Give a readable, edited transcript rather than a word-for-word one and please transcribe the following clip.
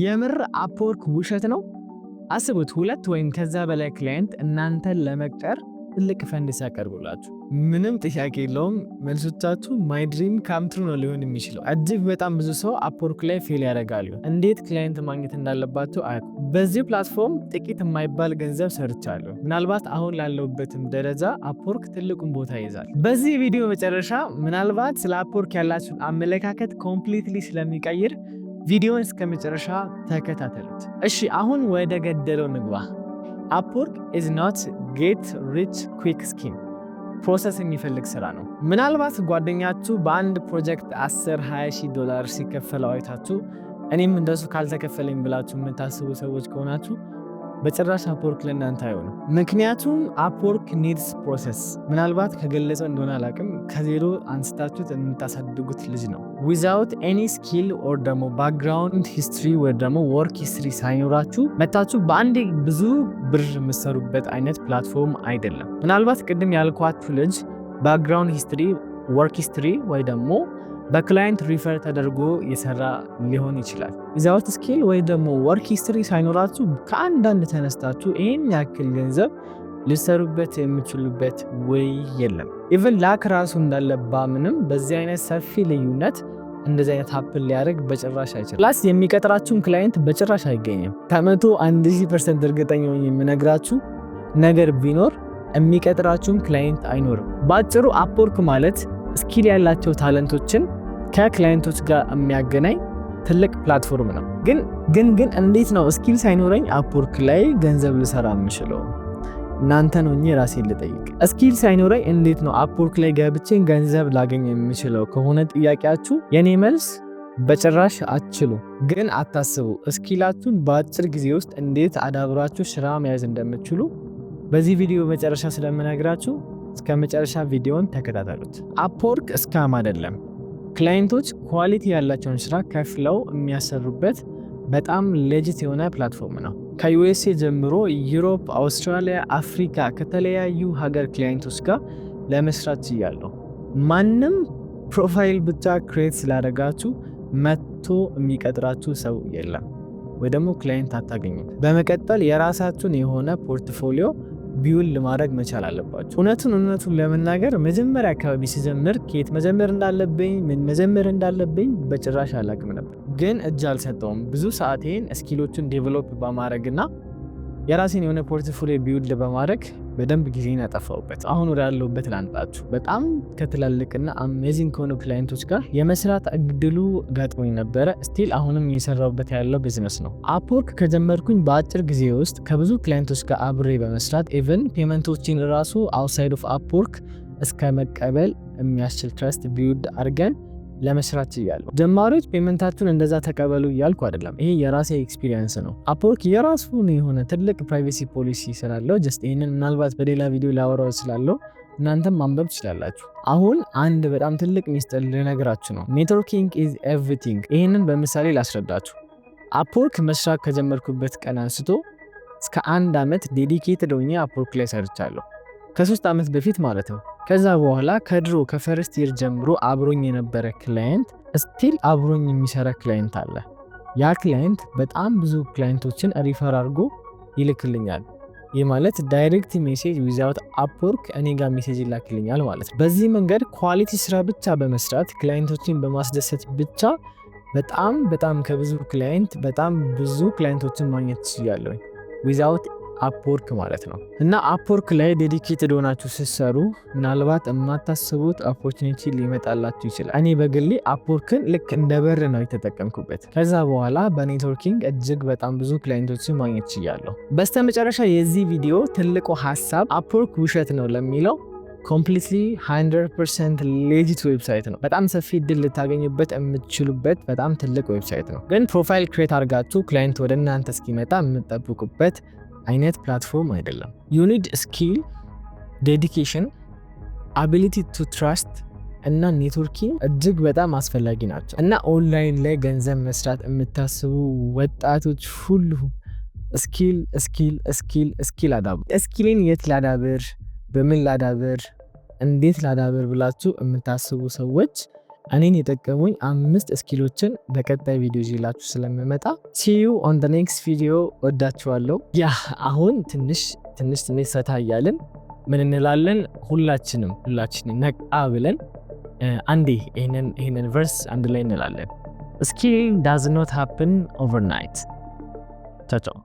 የምር Upwork ውሸት ነው? አስቡት፣ ሁለት ወይም ከዛ በላይ client እናንተን ለመቅጠር ትልቅ ፈንድ ሲያቀርቡላችሁ ምንም ጥያቄ የለውም መልሶቻችሁ my dream come true ነው ሊሆን የሚችለው። እጅግ በጣም ብዙ ሰው Upwork ላይ fail ያደርጋሉ። እንዴት client ማግኘት እንዳለባቸው አያውቁም። በዚህ platform ጥቂት የማይባል ገንዘብ ሰርቻለሁ። ምናልባት አሁን ላለሁበትም ደረጃ Upwork ትልቁን ቦታ ይይዛል። በዚህ ቪዲዮ መጨረሻ ምናልባት ስለ Upwork ያላችሁን አመለካከት completely ስለሚቀይር ቪዲዮን እስከ መጨረሻ ተከታተሉት። እሺ፣ አሁን ወደ ገደለው እንግባ። Upwork is not get rich quick scheme። Process የሚፈልግ ስራ ነው። ምናልባት ጓደኛችሁ በአንድ ፕሮጀክት 10 20 ሺህ ዶላር ሲከፈለው አይታችሁ እኔም እንደሱ ካልተከፈለኝ ብላችሁ የምታስቡ ሰዎች ከሆናችሁ በጭራሽ Upwork ለእናንተ አይሆንም። ምክንያቱም Upwork needs process። ምናልባት ከገለጸው እንደሆነ አላቅም፣ ከዜሮ አንስታችሁት የምታሳድጉት ልጅ ነው። Without any skill or ደግሞ background history ወይ ደግሞ work history ሳይኖራችሁ መታችሁ በአንዴ ብዙ ብር የምትሰሩበት አይነት platform አይደለም። ምናልባት ቅድም ያልኳችሁ ልጅ background history፣ work history ወይ ደግሞ በ client refer ተደርጎ የሰራ ሊሆን ይችላል። Without skill ወይ ደግሞ work history ሳይኖራችሁ ከአንዳንድ ተነስታችሁ ይህን ያክል ገንዘብ ልትሰሩበት የምትችሉበት way የለም። Even luck ራሱ እንዳለ ባምንም በዚህ አይነት ሰፊ ልዩነት እንደዚህ አይነት happen ሊያደርግ በጭራሽ አይችልም። Plus የሚቀጥራችሁን client በጭራሽ አይገኝም። ከ101,000% እርግጠኛ ሆኜ የምነግራችሁ ነገር ቢኖር የሚቀጥራችሁም client አይኖርም። በአጭሩ Upwork ማለት skill ያላቸው talent ኦችን ከ client ኦች ጋር የሚያገናኝ ትልቅ platform ነው። ግን ግን ግን እንዴት ነው skill ሳይኖረኝ Upwork ላይ ገንዘብ ልሰራ የምችለው? እናንተን ሆኜ ራሴን ልጠይቅ። Skill ሳይኖረኝ እንዴት ነው Upwork ላይ ገብቼ ገንዘብ ላገኝ የምችለው ከሆነ ጥያቄያችሁ፣ የኔ መልስ በጭራሽ አትችሉም። ግን አታስቡ፣ skill ኣችሁን በአጭር ጊዜ ውስጥ እንዴት አዳብራችሁ ስራ መያዝ እንደምትችሉ በዚህ ቪዲዮ መጨረሻ ስለምነግራችሁ እስከ መጨረሻ ቪዲዮን ተከታተሉት። Upwork scam አይደለም። Client ኦች quality ያላቸውን ስራ ከፍለው የሚያሰሩበት በጣም legit የሆነ platform ነው። ከ USA ጀምሮ Europe፣ አውስትራሊያ፣ አፍሪካ ከተለያዩ ሀገር client ኦች ጋር ለመስራት ችያለሁ። ማንም profile ብቻ create ስላደረጋችሁ መጥቶ የሚቀጥራችሁ ሰው የለም ወይ ደግሞ client አታገኙም። በመቀጠል የራሳችሁን የሆነ portfolio build ማድረግ መቻል አለባችሁ። እውነቱን እውነቱን ለመናገር መጀመሪያ አካባቢ ስጀምር ከየት መጀመር እንዳለብኝ፣ ምን መጀመር እንዳለብኝ በጭራሽ አላውቅም ነበር። ግን እጅ አልሰጠሁም። ብዙ ሰዓቴን skill ኦችን develop በማድረግና የራሴን የሆነ portfolio build በማድረግ በደንብ ጊዜን ያጠፋሁበት። አሁን ወዳለሁበት ላምጣችሁ። በጣም ከትላልቅና amazing ከሆኑ client ኦች ጋር የመስራት እድሉ ገጥሞኝ ነበረ። Still አሁንም እየሰራሁበት ያለው ቢዝነስ ነው። Upwork ከጀመርኩኝ በአጭር ጊዜ ውስጥ ከብዙ client ኦች ጋር አብሬ በመስራት even payment ኦችን ራሱ outside of Upwork እስከ መቀበል የሚያስችል trust build አድርገን ለመስራት ችያለሁ። ጀማሪዎች payment ኣችሁን እንደዛ ተቀበሉ እያልኩ አይደለም። ይሄ የራሴ experience ነው። Upwork የራሱን የሆነ ትልቅ privacy policy ስላለው just ይህንን ምናልባት በሌላ ቪዲዮ ላወራው ስላለው እናንተም ማንበብ ትችላላችሁ። አሁን አንድ በጣም ትልቅ ሚስጥር ልነግራችሁ ነው። Networking is everything። ይህንን በምሳሌ ላስረዳችሁ። Upwork መስራት ከጀመርኩበት ቀን አንስቶ እስከ አንድ ዓመት dedicated ሆኜ Upwork ላይ ሰርቻለሁ። ከ3 ዓመት በፊት ማለት ነው። ከዛ በኋላ ከድሮ ከ first year ጀምሮ አብሮኝ የነበረ client still አብሮኝ የሚሰራ client አለ። ያ client በጣም ብዙ client ኦችን refer አድርጎ ይልክልኛል። ይህ ማለት direct message without Upwork እኔ ጋር message ይላክልኛል ማለት ነው። በዚህ መንገድ quality ስራ ብቻ በመስራት፣ client ኦችን በማስደሰት ብቻ በጣም በጣም ከብዙ client በጣም ብዙ client ኦችን ማግኘት ችያለሁኝ without Upwork ማለት ነው። እና Upwork ላይ dedicated ሆናችሁ ስትሰሩ ምናልባት የማታስቡት opportunity ሊመጣላችሁ ይችላል። እኔ በግሌ Upwork ን ልክ እንደ በር ነው የተጠቀምኩበት። ከዛ በኋላ በ networking እጅግ በጣም ብዙ client ኦችን ማግኘት ችያለሁ። በስተመጨረሻ የዚህ ቪዲዮ ትልቁ ሀሳብ Upwork ውሸት ነው ለሚለው completely 100% legit website ነው። በጣም ሰፊ እድል ልታገኙበት የምትችሉበት በጣም ትልቅ website ነው። ግን profile create አድርጋችሁ client ወደ እናንተ እስኪመጣ የምትጠብቁበት አይነት platform አይደለም። You need skill፣ dedication፣ ability to trust እና networking እጅግ በጣም አስፈላጊ ናቸው። እና ኦንላይን ላይ ገንዘብ መስራት የምታስቡ ወጣቶች ሁሉ skill፣ skill፣ skill፣ skill አዳብሩ። Skill ኤን የት ላዳብር፣ በምን ላዳብር፣ እንዴት ላዳብር ብላችሁ የምታስቡ ሰዎች እኔን የጠቀሙኝ አምስት skill ኦችን በቀጣይ ቪዲዮ ይዤላችሁ ስለምመጣ see you on the next video። ወዳችኋለሁ። Yeah፣ አሁን ትንሽ ትንሽ ትንሽ ሰታ እያልን ምን እንላለን? ሁላችንም ነቃ ብለን አንዴ ይህንን verse አንድ ላይ እንላለን። Skill does not happen overnight። ቻው ቻው።